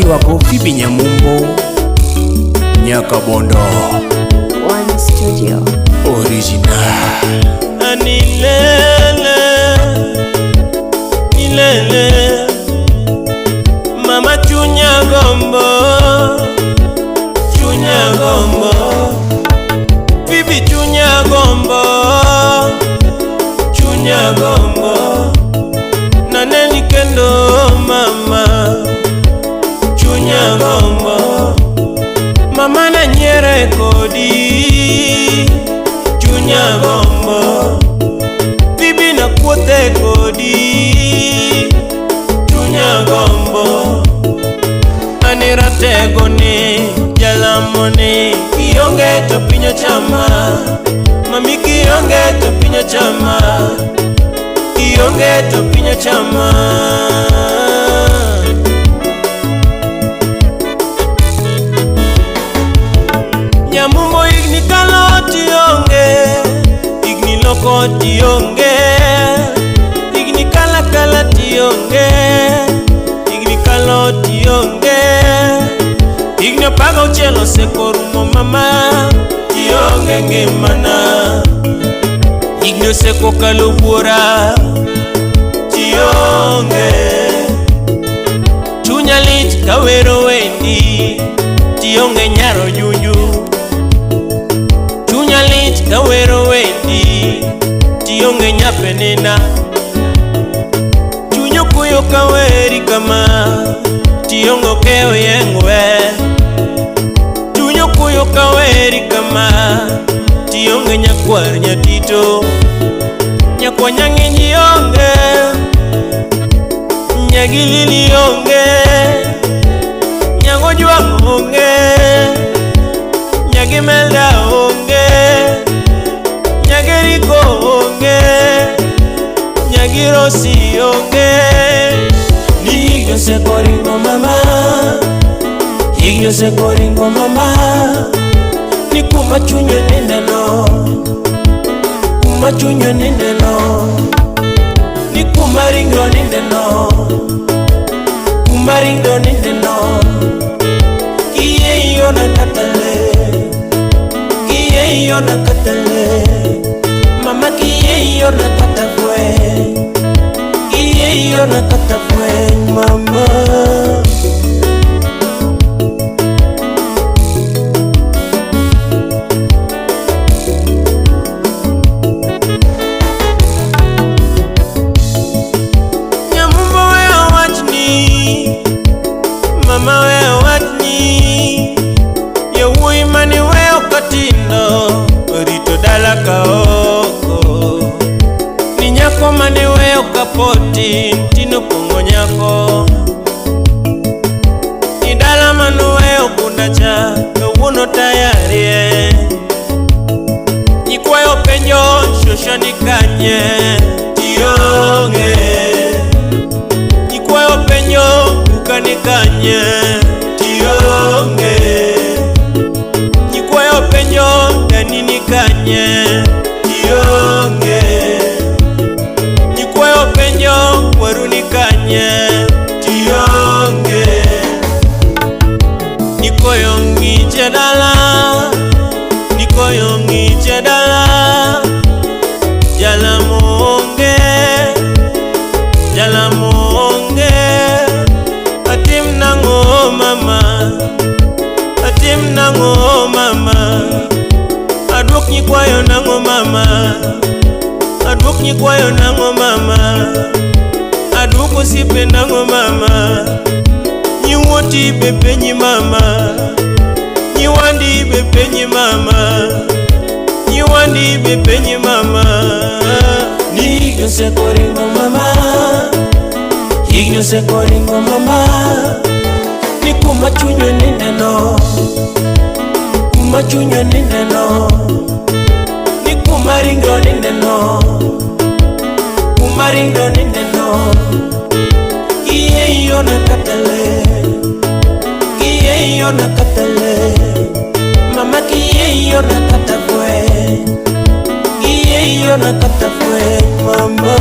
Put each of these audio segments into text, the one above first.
Kaywako Phoebe Nyamumbo Nyaka Bondo One Studio. Original. Anilele, nilele, mama chunya gombo, chunya gombo, Phoebe chunya gombo, chunya gombo, naneni kendo mama, chunya gombo, mama na nyiere kodi, chunya gombo. Bibi na kuothe kodi, chunya gombo. Ani ratego ni, jalamo ni, kionge to piny ochama. Mami kionge to piny ochama, kionge to piny ochama. Nyamumbo higni kalo tionge, higni loko tionge, higni kala kala tionge, higni kalo tionge, higni 16 osekorumo mama, tionge ngimana, higni osekokalo buora, tionge. Chunya lit kawero wendi, tionge nyaro junju. Chunya lit kawero wendi, tionge nyapenina. Chunyo kuyo kaweri kama, tionge okeyo yengwe. Chunyo kuyo kaweri kama, tionge nyakwar nyatito. Nyakwa nyang'inyi onge, nyagilili onge, nyagojwang' onge, nyagimelda onge, nyageriko onge, nyagirosi onge. Ni higni osekoringo mama, higni osekoringo mama, ni kuma chuny onindeno, kuma chuny onindeno, ni kuma ringre onindeno, kuma ringre onindeno. Kiye iona katale, kiye iona katale, mama kiye iona kata fweny, kiye iona kata fweny mama. Nyamumbo we awachni, mama we awachni, yawuoyi mane weyo katindo orito dala kaoko. Ni nyako mane weyo kapoti tino pong'o nyako. Ni dala mane weyo bunda cha kawuono tayarie. Nyikwayo penjo shosho ni kanye tionge. Nyikwayo penjo kuka ni kanye tionge. Nyikwayo penjo dani ni kanye tionge. Nyikwayo penjo kwaru ni kanye tionge. Nikoyo ng'iche dala, nikoyo ng'iche dala, jalamo onge, jalamo onge. Atim nang'o mama, atim nang'o mama, aduok nyikwayo nang'o mama, aduok nyikwayo nang'o mama, aduok osiepe nang'o mama, nyiwuoti be penyi mama, nyiwandi be penyi mama, nyiwandi be penyi mama. Ni higni osekoringo mama, higni osekoringo mama, ni kuma chuny onindeno, kuma chuny onindeno, ni kuma ringre onindeno, kuma ringre onindeno. Kiye iona katale, kiye iona katale, mama kiye iona kata fweny, kiye iona kata fweny mama.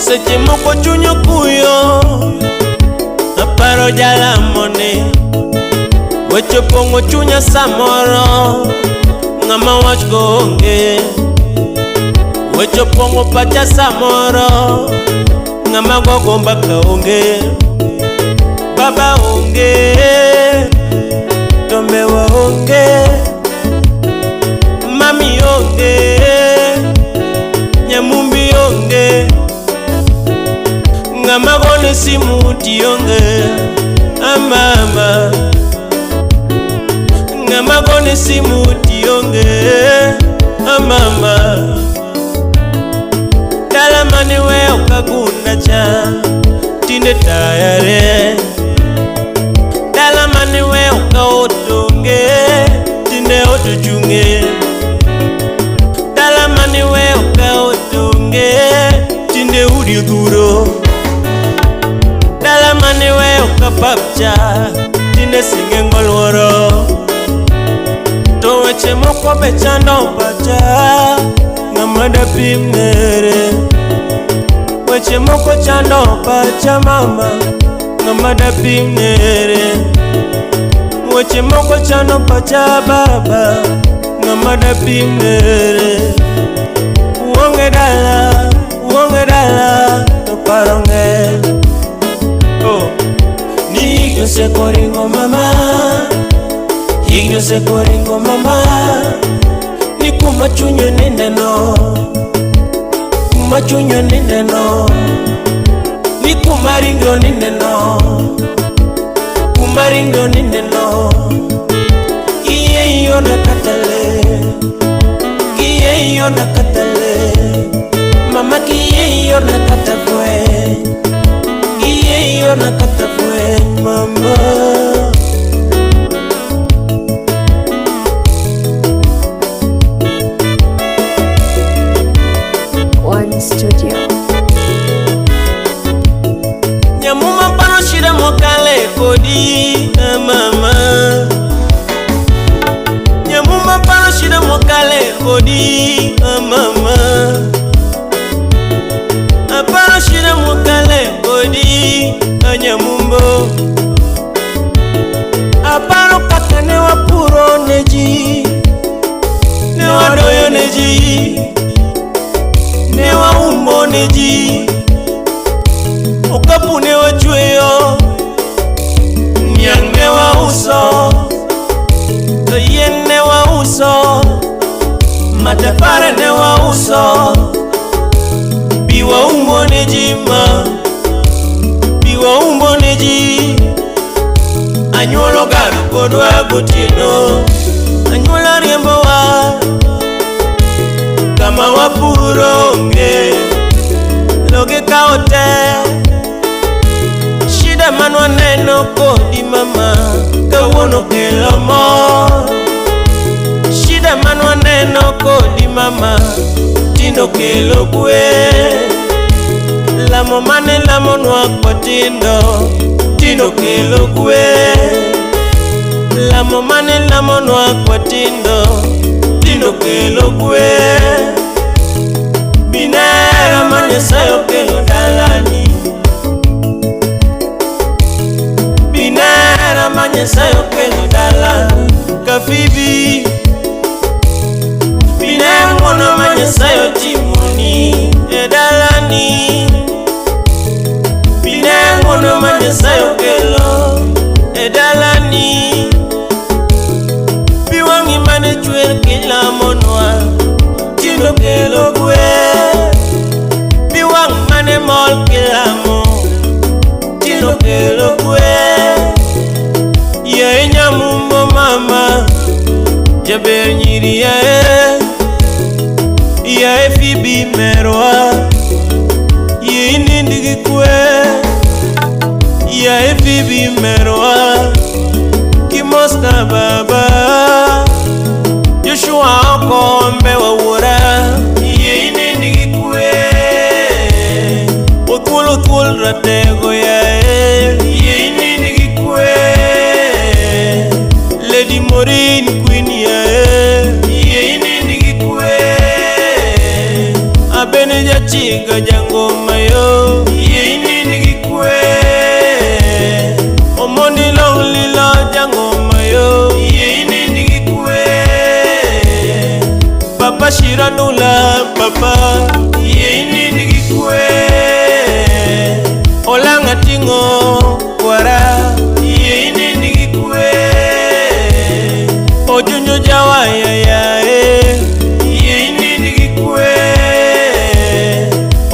Seche moko chuny okuyo, aparo jalamone. Weche opong'o chunya samoro, ng'ama wach go onge. Weche opong'o pacha samoro, ng'ama gogo mbaka onge. Baba onge, to mewa onge, mami onge, nyamumbi onge, ng'ama gone simu tionge, amama, ng'ama gone simu tionge, amama. Dala mane weyo kagunda cha, tinde tayare. Dala mane weyo ka otonge, tinde otochunge. Dala mane weyo ka otonge, tinde udi odhuro. Dala mane weyo ka pap cha, tinde sing'enge oluoro. To weche moko be chando pacha, ng'ama dapim nere. Weche moko chando pacha mama, ng'ama dapim nere. Weche moko chando pacha baba, ng'ama dapim nere. Uonge dala, to paro ng'eny. Oh. Ni higni osekoringo mama, higni osekoringo mama, ni kuma chuny nindeno, kuma chuny nindeno, ni kuma ringro nindeno, kuma ringro nindeno. Kiye iona katale, kiye iona katale, mama kiye iona kata fweny, kiye iona kata fweny mama. One Studio. Nyamuma pano shida mokale kodi mama. Nyamuma pano shida mokale kodi mama. Apano shida mokale kodi nyamumbo. Apano kaka ne wapuro ne ji, ne wadoyo ne ji, ne waumbo ne ji. Okapu ne wachweyo, niang' ne wauso, to yien ne wauso, matafare ne wauso, pi waumbo ne ji ma, pi waumbo ne ji. Anyuola ogaro kodwa gotieno, anyuola riembowa, kama wapuro onge, logi kawo te. Shida manwaneno kodi mama, kawuono kelo mor. Shida manwaneno kodi mama, tindo kelo kwe. Lamo mane lamonwa kwatindo, tindo kelo kwe. Lamo mane lamonwa kwatindo, tindo kelo kwe. Binera ma Nyasaye okelo dalani, binera ma Nyasaye okelo dalani, Kafibi. Bine ng'wono ma Nyasaye otimoni e dalani. Bine ng'wono ma Nyasaye okelo e dalani. Pi wang'i mane chwer kilamonwa, tindo kelo kwe. Pi wang' mane mol kilamo, tindo kelo kwe. Yaye nyamumbo mama, jaber nyiri yaye, yaye Fibi merwa, yie inind gi kwe. Yaye Fibi merwa, kimosna baba, Joshua okombe wa wuora, yie inind gi kwe. Othuol othuol ratego yaye, yie inind gi kwe. Lady Maureen Queen yaye, yie inind gi kwe. Abene Chiga jangoma yo, yie inind gi kwe. Omondi long lilo jangoma yo, yie inind gi kwe. Papa Shirandula papa, yie inind gi kwe. Olanga ting'o kwara, yie inind gi kwe. Ojunju jawaya yae, yie inind gi kwe.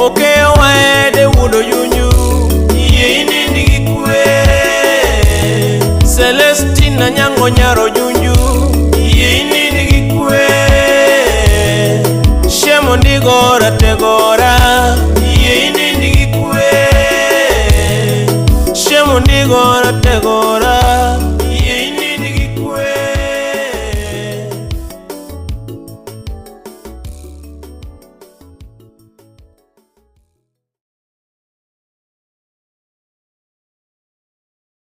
Okeyo waede wuod Oyunju, yie inind gi kwe. Celestina Nyango nyar Oyunju, yie inind gi kwe. Shemo ndigora tegora, yie inind gi kwe. Shemo ndigora tegora.